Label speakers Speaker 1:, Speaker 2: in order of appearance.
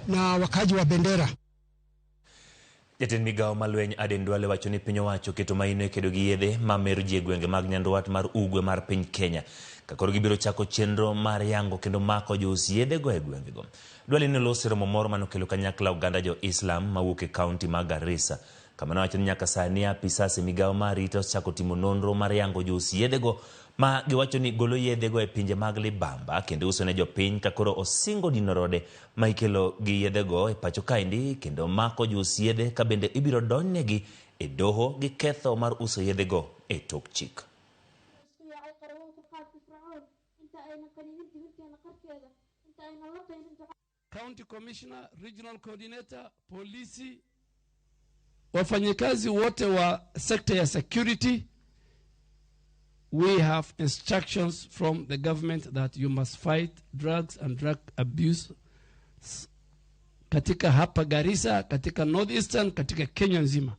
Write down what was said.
Speaker 1: Na wakaaji wa Bendera.
Speaker 2: Jatend migawo mar lweny Aden Duale wacho ni piny owacho oketo maino e kedo gi yedhe ma mero ji e gwenge mag nyandwat mar ugwe mar piny Kenya. Ka koro gibiro chako chenro mar yango kendo mako jous yedhego e gwengego. Duale ne oloso e romo moro mane okelo kanyakla oganda jo Islam mawuok e kaunti ma Garissa. Kama nowacho ni nyaka sani apisas e migawo mar arita osechako timo nonro mar yango jous yedhego ma giwacho ni golo yedhego e pinje mag libamba kendo iuso ne jopiny ka koro osingo dino rode ma ikelo gi yedhego e pacho kaendi kendo mako jous yedhe ka bende ibiro donjnegi e doho gi ketho mar uso yedhego e tok chik.
Speaker 3: County Commissioner, Regional Coordinator, polisi, wafanyikazi wote wa sekta ya security, we have instructions from the government that you must fight drugs and drug abuse katika hapa Garissa, katika Northeastern, katika Kenya nzima.